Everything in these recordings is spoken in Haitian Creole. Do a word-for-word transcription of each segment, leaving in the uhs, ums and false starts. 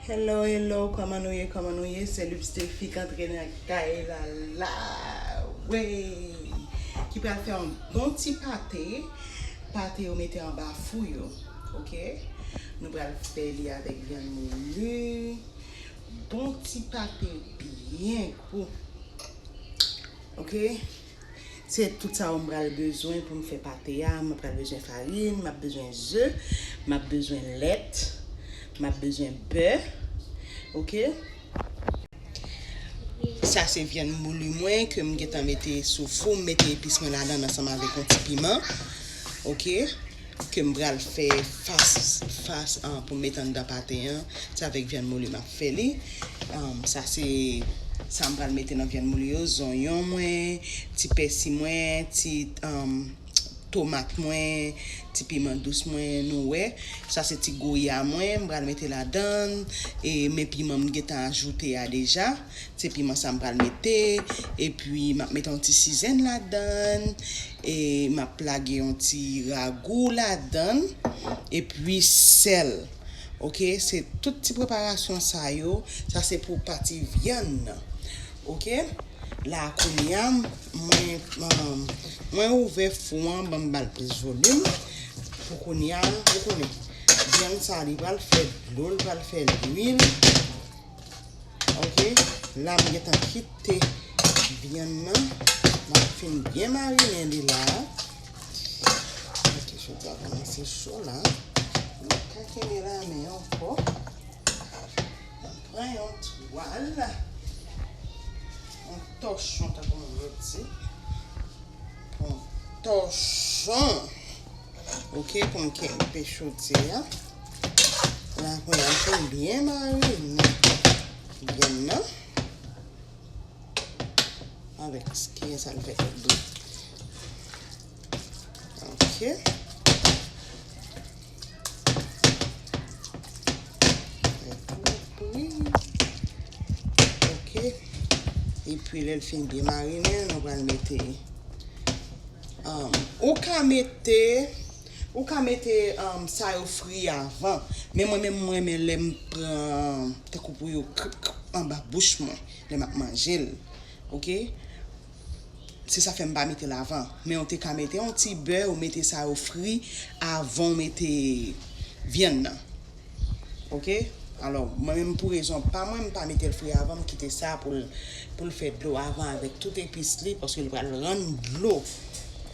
Hello, hello, kòman nou ye, kòman nou ye? Se Lipstick ki antre nan kay la la. Wey! Ki pral fè yon bon ti pate. Pate yo mete anba fou yo. Ok? Nou pral fè li avèk vyann mouli. Bon ti pate byen gou. Ok? Se tout sa yo m pral bezwen pou m fè pate a. M pral bezwen farin, m ap bezwen ze, m ap bezwen lèt, m ap bezwen bè. Ok? Sa se vyann mouli mwen ke m gentan mete sou fou. M mete epis mwen ladan ansanm avèk yon ti piman. Ok? Ke m pral fè fas, fas, ah, pou m mete anndan pate an. Se avèk vyann mouli m ap fè li. Um, sa se sa m pral mete nan vyann mouli yo, zonyon mwen, ti pèsi mwen, ti, um, tomat mwen, ti piman dous mwen, nou wè. Sa se ti goya mwen, m pral mete ladan. E men piman m gentan ajoute a deja. Se piman sa m pral mete. Epi m ap mete yon ti sizèn ladan. E m ap lage yon ti ragou ladan. Epi sèl. Ok, se tout ti preparasyon sa yo. Sa se pou pati vyann nan. Ok? La kounye a, mwen, um, mwen ouvè fou an, ban m ba l plis volim. Pou kounye a, ou konnen, vyann sa li pral fè dlo, li pral fè lwil. Ok, la m gentan kite vyann nan. M ap fin byen marinen li la. Ok, choti a kòmanse cho la. M pa ka kenbe la men ankò. Mwen pran yon twal, yon tòchon, tankou moun yo di. Yon tòchon. Ok, pou m kenbe choti a. La, pou m byen marinen vyann nan. Avèk kiyen sa n fè tèt bri. Ok. Fè tou bri. Ok. Epi lè l fin byen marinen, nou pral mete, um, ou ka mete, ou ka mete, um, sa yo fri avan. Men mwen menm, mwen renmen lè m pran, tankou pou yo k-, k-, anba bouch mwen, lè m ap manje l. Ok? Se sa fè m pa mete l avan. Men ou te ka mete yon ti bè, ou mete sa yo fri avan w mete vyann nan. Ok? Alò, mwen menm pou rezon pa mwen, m pa mete l fri avan, m kite sa pou l, pou l fè dlo avan avèk tout epis li, paske l pral rann dlo.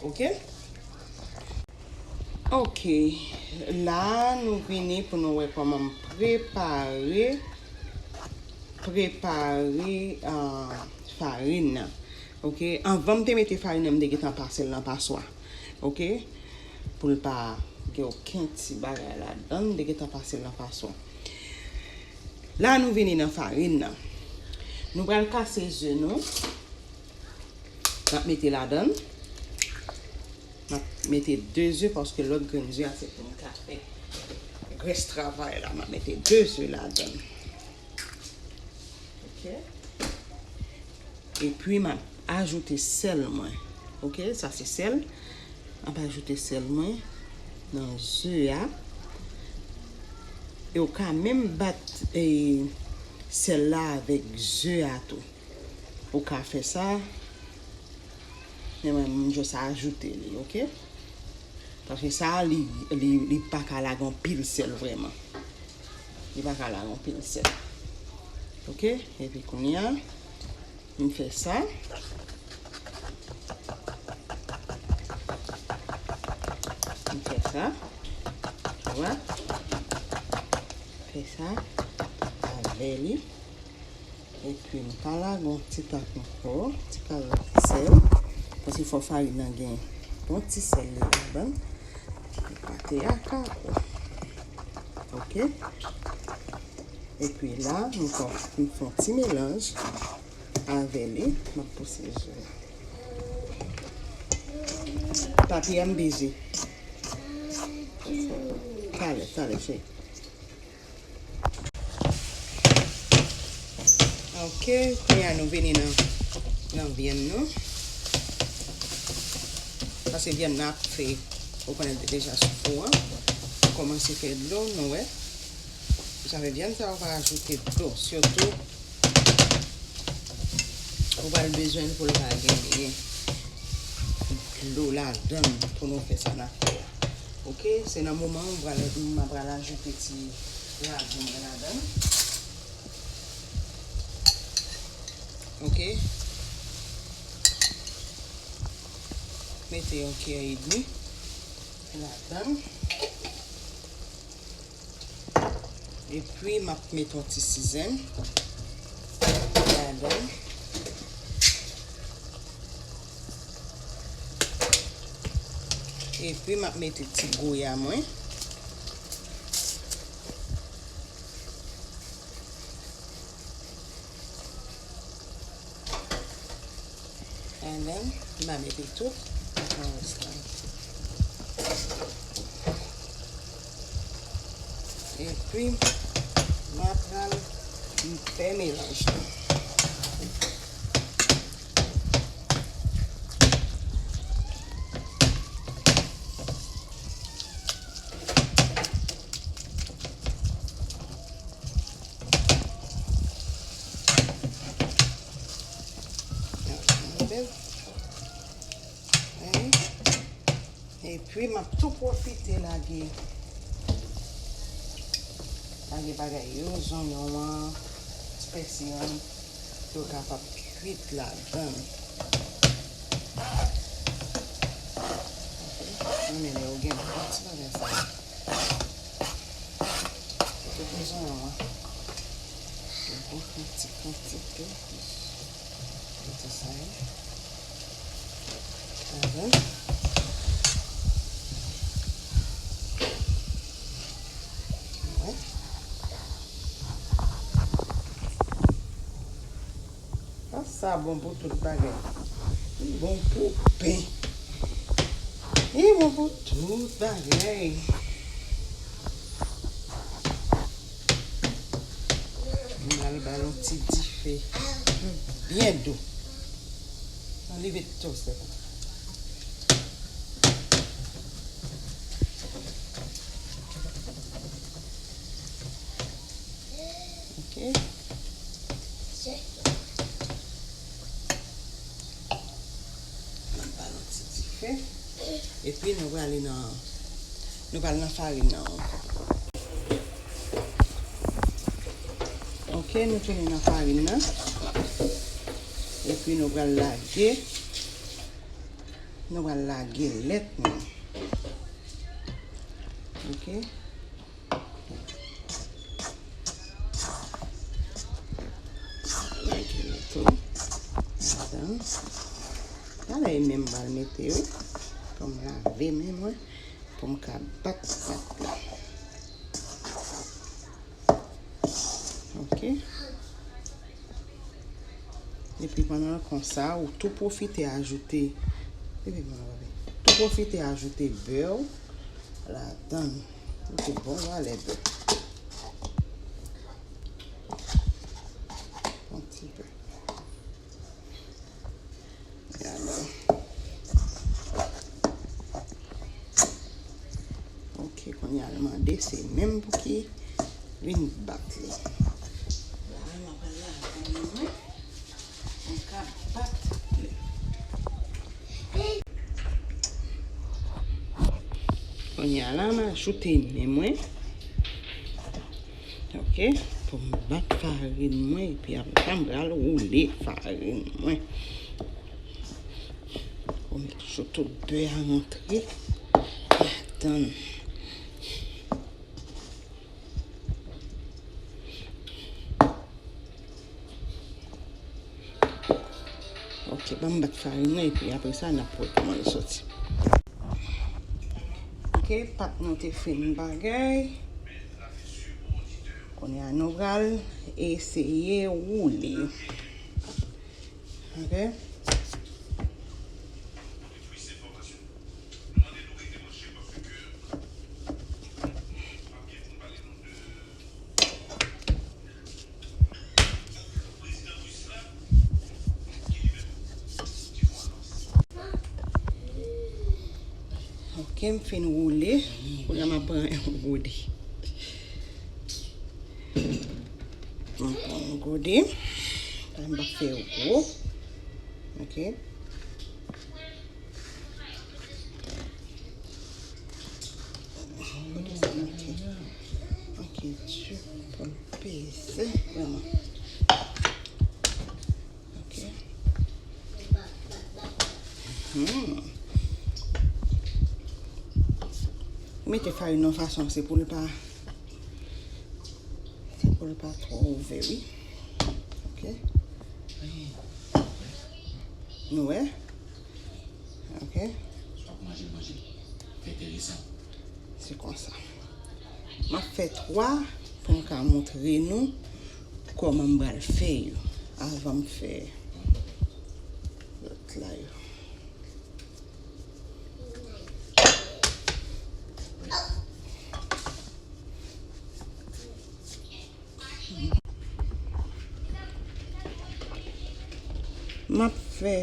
Ok? Ok, la nou vini pou nou wè kòman m prepare, prepare, ah, farin nan. Ok, anvan m te mete farin nan, m te gentan pase l nan paswa. Ok, pou l pa gen okenn ti bagay ladan, m te gentan pase l nan paswa. La nou vini nan farin nan. Nou pral kase ze nou. M ap mete ladan. M ap mete de ze paske lòt grenn ze a se pou m ka fè rès travay la. M ap mete de ze ladan. Ok. Epi m ap ajoute sèl mwen. Ok, sa se sèl. M ap ajoute sèl mwen nan ze a. E w ka menm bat, e, sèl la avèk ze a tou. Ou ka fè sa. Men mwen, m just ajoute li, ok? Paske sa, li, li, li pa ka lage anpil sèl vrèman. Li pa ka lage anpil sèl. Ok? Epi kounye a, m fè sa. M fè sa. Ou wè? Fè sa. Avè li. Epi m ka lage yon ti tak ankò, ti kal sèl. Paske fò farin nan gen yon ti sèl li ladan. Pou pate a ka bon. Ok. Epi la, m fè, m fè yon ti melanj avè li. M ap pouse je. Papi a m bizi. Talè, talè, cheri. Ok, kounye a nou vini nan, nan vyann nou. Paske vyann nan ap fè, ou konnen l te deja sou fou an. Kòmanse fè dlo, nou wè. Sa vle vyann sa ou pa ajoute dlo, sitou ou pral bezwen l pou l pa genyen dlo ladan l pou nou fè sa n ap fè a. Oke, se nan moman m pral, m pral ajoute ti lajan mwen ladan l. Oke. Mete yon kiyè edmi ladan l. Epi, m ap mete yon ti sizen ladan l. Epi, m ap mete ti goya mwen. And then, m a mete tout nan rès la. Epi, m a pral fè melanj la. Epi, m ap tou pwofite lage, lage bagay yo, zonyon an, ti pèsi an, pou yo kapab kwit ladan l. Oke? Mwen menm, yo gen bon ti bagay sa yo. Tout bezwen an. Yo bon ti kantite. Kite sa yo. Avan. Wè. Ah, sa bon pou tout bagay. Li bon pou pen. Li bon pou tout bagay. M al ba l yon ti dife byen dou. Anleve tout sa. Oke. N ap ba l yon ti dife. Epi nou prale nan, nou pral nan farin nan ankò. Oke, nou tounen nan farin nan. Epi nou pral lage, nou pral lage lèt nou. Oke. Lage lèt ou ladan. Talè e men m pral mete yo. Fò m lave men mwen pou m ka bat pat la. Oke. Epi pandan l konsa, ou tou pwofite ajoute, epi pandan l tou pwofite ajoute bè w ladan l. Mete bon valè bè. Bon ti bè. Gade. Oke, kounye a l mande se men m pou ki vin bat li. La, m ap lave men mwen. Mwen ka bat li. Kounye a la, m ajoute men mwen. Oke, pou m bat farin mwen, epi apre sa, m pral woule farin mwen. Pou m met sou tout bè a rantre ladan. Oke, ban m bat farin nan, epi apre sa, n ap wè kòman l soti. Oke, pat nou te fin bagay. Kounye a, nou pral eseye woule. Oke. Oke, m fin woule. Kounye a m ap pran yon gode. Mwen pran yon gode. Sa m p ap fè yo gwo. Ok. Ok, ok, tu peux peser, vraiment. Ok. Hmm. Mete farin nan fason se pou l pa, se pou l pa twò ouvè, wi. Ok. Nou wè? Ok. Sa w ap manje, manje. Enteresan. Se konsa. M ap fè twa pou m ka montre nou kòman m pral fè yo avan m fè lòt la yo. M ap fè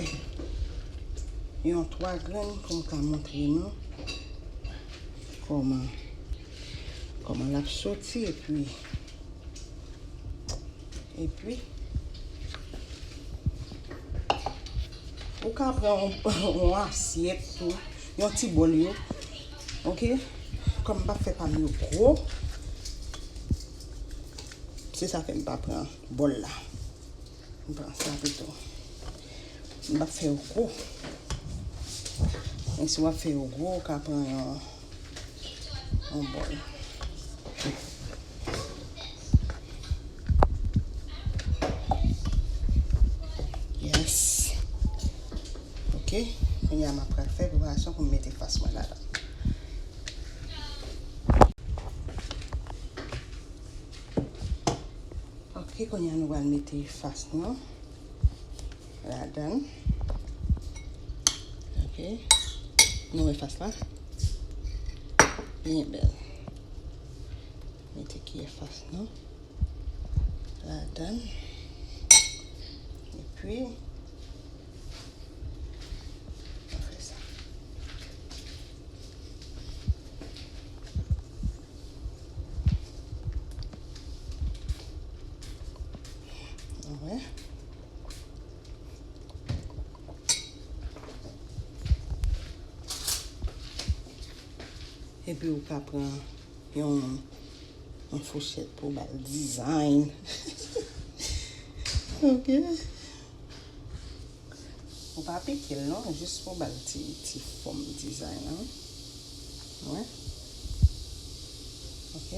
yon twa grenn pou m ka montre nou kòman, kòman l ap soti, epi, epi, ou ka pran yon, yon asyèt tou, yon ti bòl yo, ok? Kòm m p ap fè pa m yo gwo, se sa fè m pa pran bòl la. M pran sa pito. M p ap fè yo gwo. Men si w ap fè yo gwo, ou ka pran yon, yon bòl. Yes. Ok. Kounye a m ap pral fè preparasyon pou m mete fas mwen ladan. Ok, kounye a nou pral mete fas nou ladan. Ok. Nou wè fas la? Byen bèl. Mete kiyè fas nou ladan. Epi, nou fè sa. Wè. Epi ou ka pran yon, yon fouchèt pou ba l design. Ok. Ou pa pike l non, jis pou ba l ti, ti fòm design lan. Wè. Ok.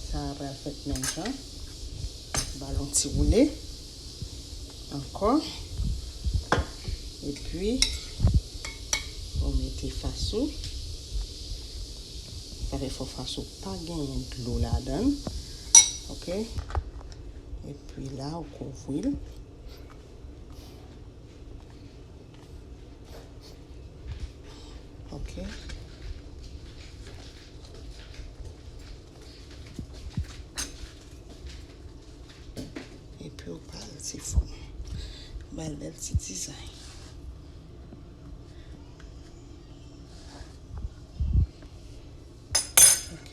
Sa a pral fèt menm jan. Ba l yon ti woule. Ankò. Epi, ou mete fas ou. Sa fè fò fas ou pa genyen dlo ladan l. Ok. Epi la, ou kouvri l. Ok. Epi ou ba l ti fòm. Ba l bèl ti design. Ok.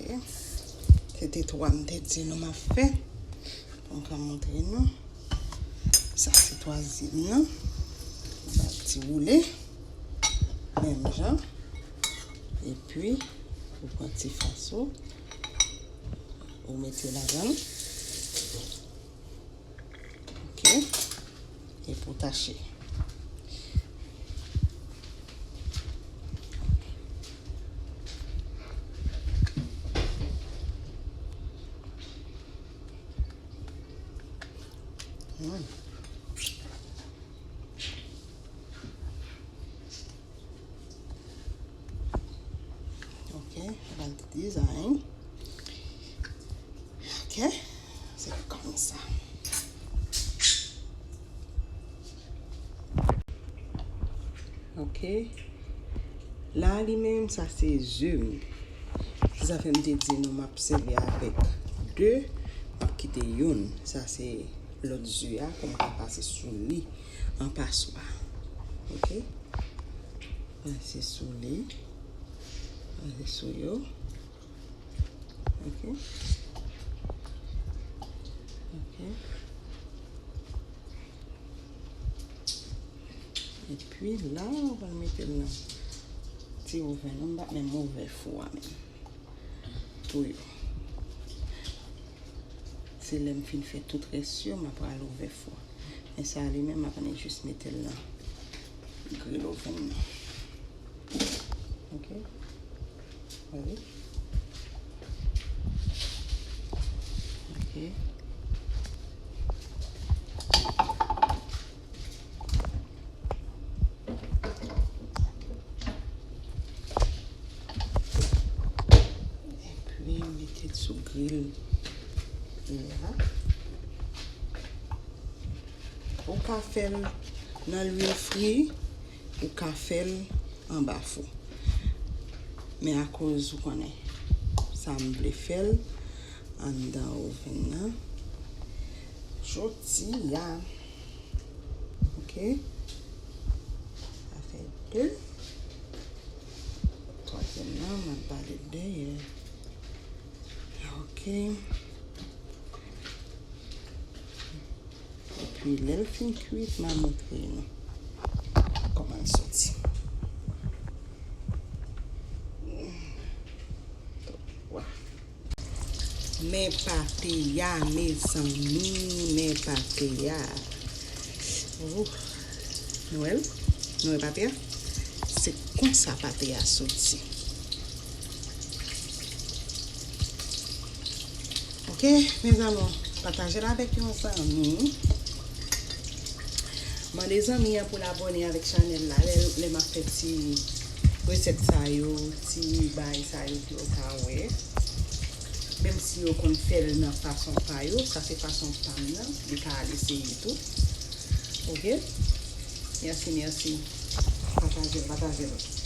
Se te twa m te di nou m ap fè. Pou m ka montre nou. Sa se twazyèm nan. Ba l ti woule. Menm jan. Epi, ou pran ti fas ou. Ou mete ladan l. Ok. Epi w tache. Hmm. Ok, ba l ti design. Ok, se konsa. Ok. La, li menm, sa se ze m. Se sa fè m te di nou m ap sèvi avèk de, m ap kite youn. Sa se lòt ze a, pou m ka pase sou li an paswa. Ok? Pase sou li. Pase sou yo. Ok. Epi la, ou pral mete l nan ti oven an. M pa t menm ouvè fou a menm. Tou yo. Se lè m fin fè tout rès yo, m ap pral ouvè fou a. Men sa li menm, m ap annik jis mete l nan grill oven nan. Ok? Gade. Ok. Epi mete l sou grill la. Ou ka fè l nan lwil fri, ou ka fè l anba fou. Men akoz ou konnen sa m vle fè l anndan oven nan. Jodi a. Ok. Sa fè de. Twazyèm nan, m ap pale dèyè. Ok. Epi lè l fin kuit, m a montre nou kòman l soti. Men pate a, mezanmi, men pate a. Ouh. Nou wè l? Nou wè pate a? Se konsa pate a soti. Ok, mes amours, pataje l avèk yon zanmi. Mande zanmi an pou l abòne avèk chanèl la. Lè, lè m ap fè ti resèt sa yo, ti bagay sa yo pou yo ka wè. Menm si yo konn fè l nan fason pa yo, sa se fason pa m nan. Li ka al eseye tou. Ok? Mèsi, mèsi. Pataje l, pataje l.